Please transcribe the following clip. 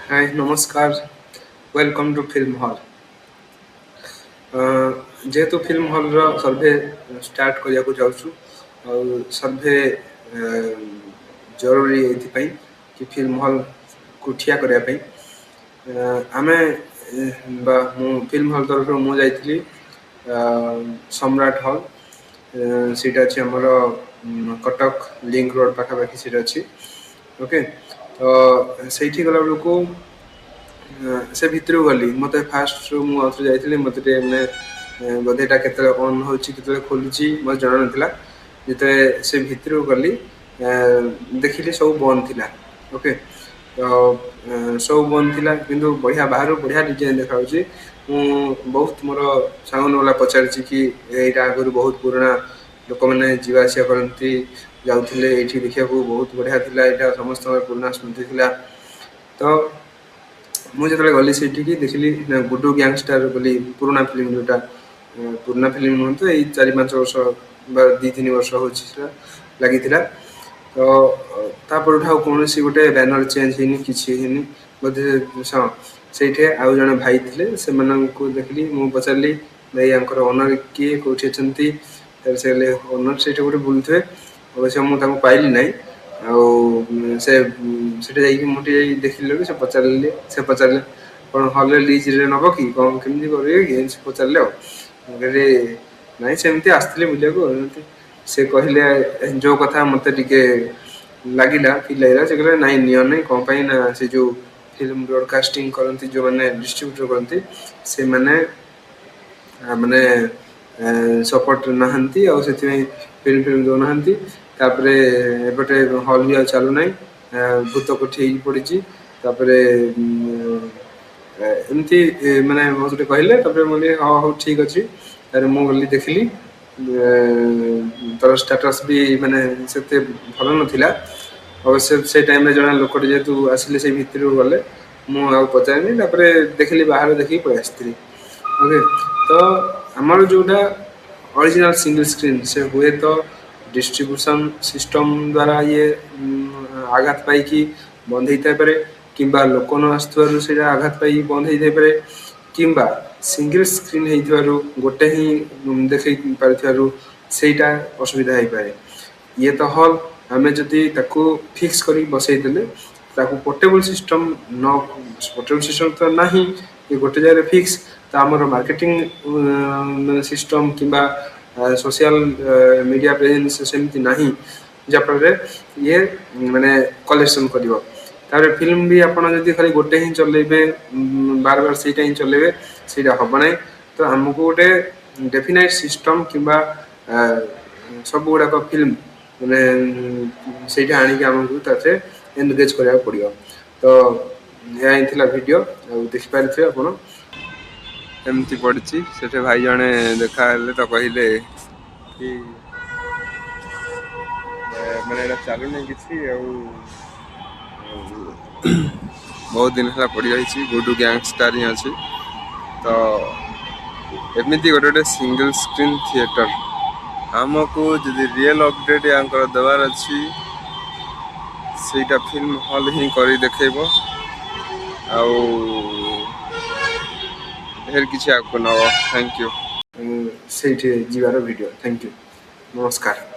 ହାଏ, ନମସ୍କାର। Welcome to Film Hall. ଯେହେତୁ film ହଲ୍ର survey start କରିବାକୁ ଯାଉଛୁ, ଆଉ ସର୍ଭେ ଜରୁରୀ ଏଇଥିପାଇଁ କି ଫିଲ୍ମ ହଲ୍କୁ ଠିଆ କରିବା ପାଇଁ ଆମେ ବା ମୁଁ ଫିଲ୍ମ ହଲ୍ ତରଫରୁ ମୁଁ ଯାଇଥିଲି ସମ୍ରାଟ ହଲ୍। ସେଇଟା ଅଛି ଆମର କଟକ ଲିଙ୍କ ରୋଡ଼ ପାଖାପାଖି ସେଇଟା ଅଛି। ଓକେ, ତ ସେଇଠି ଗଲା ବେଳକୁ ସେ ଭିତରକୁ ଗଲି। ମୋତେ ଫାଷ୍ଟରୁ ମୁଁ ଆଉଥରେ ଯାଇଥିଲି, ମୋତେ ଟିକେ ମାନେ ବୋଧେ ଏଇଟା କେତେବେଳେ ଅନ୍ ହେଉଛି, କେତେବେଳେ ଖୋଲୁଛି, ମୋତେ ଜଣା ନଥିଲା। ଯେତେବେଳେ ସେ ଭିତରକୁ ଗଲି, ଦେଖିଲି ସବୁ ବନ୍ଦ ଥିଲା। ଓକେ, ତ ସବୁ ବନ୍ଦ ଥିଲା, କିନ୍ତୁ ବଢ଼ିଆ ବାହାରୁ ବଢ଼ିଆ ଡିଜାଇନ୍ ଦେଖାଯାଉଛି। ମୁଁ ବହୁତ ମୋର ସାଙ୍ଗମାନଙ୍କୁ ବାଲା ପଚାରିଛି କି ଏଇଟା ଆଗରୁ ବହୁତ ପୁରୁଣା, ଲୋକମାନେ ଯିବା ଆସିବା କରନ୍ତି, ଯାଉଥିଲେ ଏଇଠି ଦେଖିବାକୁ, ବହୁତ ବଢ଼ିଆ ଥିଲା, ଏଇଟା ସମସ୍ତଙ୍କର ପୁରୁଣା ସ୍ମୃତି ଥିଲା। ତ ମୁଁ ଯେତେବେଳେ ଗଲି ସେଇଠିକି, ଦେଖିଲି ନା ଗୁଡୁ ଗ୍ୟାଙ୍ଗଷ୍ଟାର ବୋଲି ପୁରୁଣା ଫିଲ୍ମ, ଯେଉଁଟା ପୁରୁଣା ଫିଲ୍ମ ନୁହଁ ତ, ଏଇ 4-5 ବର୍ଷ ବା 2-3 ବର୍ଷ ହେଉଛି ସେଟା ଲାଗିଥିଲା। ତ ତା ପରଠୁ ଆଉ କୌଣସି ଗୋଟେ ବ୍ୟାନର ଚେଞ୍ଜ ହେଇନି, କିଛି ହେଇନି ବୋଧେ। ହଁ, ସେଇଠି ଆଉ ଜଣେ ଭାଇ ଥିଲେ, ସେମାନଙ୍କୁ ଦେଖିଲି। ମୁଁ ପଚାରିଲି, "ଭାଇ, ୟାଙ୍କର ଓନର କିଏ, କୋଉଠି ଅଛନ୍ତି?" ତାପରେ ସେ କହିଲେ, "ଓନର ସେଇଠି ଗୋଟେ ବୁଲୁଥିବେ।" ଅବଶ୍ୟ ମୁଁ ତାଙ୍କୁ ପାଇଲି ନାହିଁ। ଆଉ ସେ ସେଠି ଯାଇକି ମୁଁ ଟିକେ ଦେଖିଲି, ସେ ପଚାରିଲେ, "କ'ଣ ହଲ୍ରେ ଲିଜ୍ରେ ନେବ କି, କ'ଣ କେମିତି କରିବେ କି?" ଏମିତି ସେ ପଚାରିଲେ। ଆଉ ମୁଁ କହିଲି, "ନାଇଁ, ସେମିତି ଆସିଥିଲି ବୁଲିବାକୁ ଏମିତି।" ସେ କହିଲେ ଯେଉଁ କଥା ମୋତେ ଟିକେ ଲାଗିଲା, ଫିଲ୍ ଲାଗିଲା, ସେ କହିଲେ, "ନାଇଁ, ନିଅ ନାହିଁ। କ'ଣ ପାଇଁ ନା ସେ ଯେଉଁ ଫିଲ୍ମ ବ୍ରଡ଼କାଷ୍ଟିଂ କରନ୍ତି, ଯେଉଁମାନେ ଡିଷ୍ଟ୍ରିବ୍ୟୁଟର କରନ୍ତି, ସେମାନେ ମାନେ ସପୋର୍ଟ ନାହାନ୍ତି ଆଉ ସେଥିପାଇଁ ଫିଲ୍ମ ଫିଲ୍ମ ଦେଉନାହାନ୍ତି। ତାପରେ ଏପଟେ ହଲ୍ ବି ଆଉ ଚାଲୁନାହିଁ, ଭୂତ କୋଠି ହେଇକି ପଡ଼ିଛି।" ତାପରେ ଏମିତି ମାନେ ବହୁତ ଗୋଟେ କହିଲେ। ତାପରେ ମୁଁ କହିଲି, "ହଁ, ହଉ, ଠିକ୍ ଅଛି।" ତାପରେ ମୁଁ ଗଲି, ଦେଖିଲି, ତାର ଷ୍ଟାଟସ୍ ବି ମାନେ ସେତେ ଭଲ ନଥିଲା। ଅବଶ୍ୟ ସେ ଟାଇମ୍ରେ ଜଣେ ଲୋକଟେ ଯେହେତୁ ଆସିଲେ, ସେଇ ଭିତରକୁ ଗଲେ, ମୁଁ ଆଉ ପଚାରିନି। ତାପରେ ଦେଖିଲି, ବାହାରେ ଦେଖିକି ପଳେଇ ଆସିଥିଲି। ଓକେ, ତ ଆମର ଯେଉଁଟା ଅରିଜିନାଲ ସିଙ୍ଗଲ ସ୍କ୍ରିନ୍, ସେ ହୁଏତ ଡିଷ୍ଟ୍ରିବ୍ୟୁସନ୍ ସିଷ୍ଟମ୍ ଦ୍ୱାରା ଇଏ ଆଘାତ ପାଇକି ବନ୍ଦ ହେଇଥାଇପାରେ, କିମ୍ବା ଲୋକ ନ ଆସୁଥିବାରୁ ସେଇଟା ଆଘାତ ପାଇକି ବନ୍ଦ ହେଇଥାଇପାରେ, କିମ୍ବା ସିଙ୍ଗଲ ସ୍କ୍ରିନ୍ ହେଇଥିବାରୁ, ଗୋଟେ ହିଁ ଦେଖେଇ ପାରୁଥିବାରୁ ସେଇଟା ଅସୁବିଧା ହେଇପାରେ। ଇଏ ତ ହଲ୍, ଆମେ ଯଦି ତାକୁ ଫିକ୍ସ କରିକି ବସେଇ ଦେଲେ, ତାକୁ ପୋର୍ଟେବଲ୍ ସିଷ୍ଟମ୍ ନ ପୋର୍ଟେବଲ୍ ସିଷ୍ଟମ୍ ତ ନାହିଁ, ଏ ଗୋଟେ ଜାଗାରେ ଫିକ୍ସ। ତ ଆମର ମାର୍କେଟିଂ ସିଷ୍ଟମ୍ କିମ୍ବା ସୋସିଆଲ ମିଡ଼ିଆ ପ୍ରେଜେନ୍ସ ସେମିତି ନାହିଁ, ଯାହାଫଳରେ ଇଏ ମାନେ କଲେକ୍ସନ୍ କରିବ। ତାପରେ ଫିଲ୍ମ ବି ଆପଣ ଯଦି ଖାଲି ଗୋଟେ ହିଁ ଚଲେଇବେ, ବାର ବାର ସେଇଟା ହିଁ ଚଲେଇବେ, ସେଇଟା ହେବ ନାହିଁ। ତ ଆମକୁ ଗୋଟେ ଡେଫିନାଇଟ୍ ସିଷ୍ଟମ୍ କିମ୍ବା ସବୁ ଗୁଡ଼ାକ ଫିଲ୍ମ ମାନେ ସେଇଟା ଆଣିକି ଆମକୁ ତାଥିରେ ଏନଗେଜ୍ କରିବାକୁ ପଡ଼ିବ। ତ ଏହା ହିଁ ଥିଲା ଭିଡ଼ିଓ, ଆଉ ଦେଖିପାରିଥିବେ ଆପଣ, ଏମିତି ପଡ଼ିଛି। ସେଠି ଭାଇ ଜଣେ ଦେଖା ହେଲେ ତ କହିଲେ କି ମାନେ ଏଇଟା ଚାଲୁନି କିଛି, ଆଉ ବହୁତ ଦିନ ହେଲା ପଡ଼ିଯାଇଛି। ଗୁଡୁ ଗ୍ୟାଙ୍ଗଷ୍ଟାର ହିଁ ଅଛି। ତ ଏମିତି ଗୋଟେ ଗୋଟେ ସିଙ୍ଗଲ ସ୍କ୍ରିନ୍ ଥିଏଟର ଆମକୁ ଯଦି ରିଏଲ୍ ଅପଡେଟ୍ ୟାଙ୍କର ଦେବାର ଅଛି, ସେଇଟା ଫିଲ୍ମ ହଲ୍ ହିଁ କରି ଦେଖେଇବ ଆଉ ଢେର କିଛି ଆଗକୁ ନେବ। Thank you. ସେଇଠି ଯିବାର ଭିଡ଼ିଓ। Thank you, ନମସ୍କାର।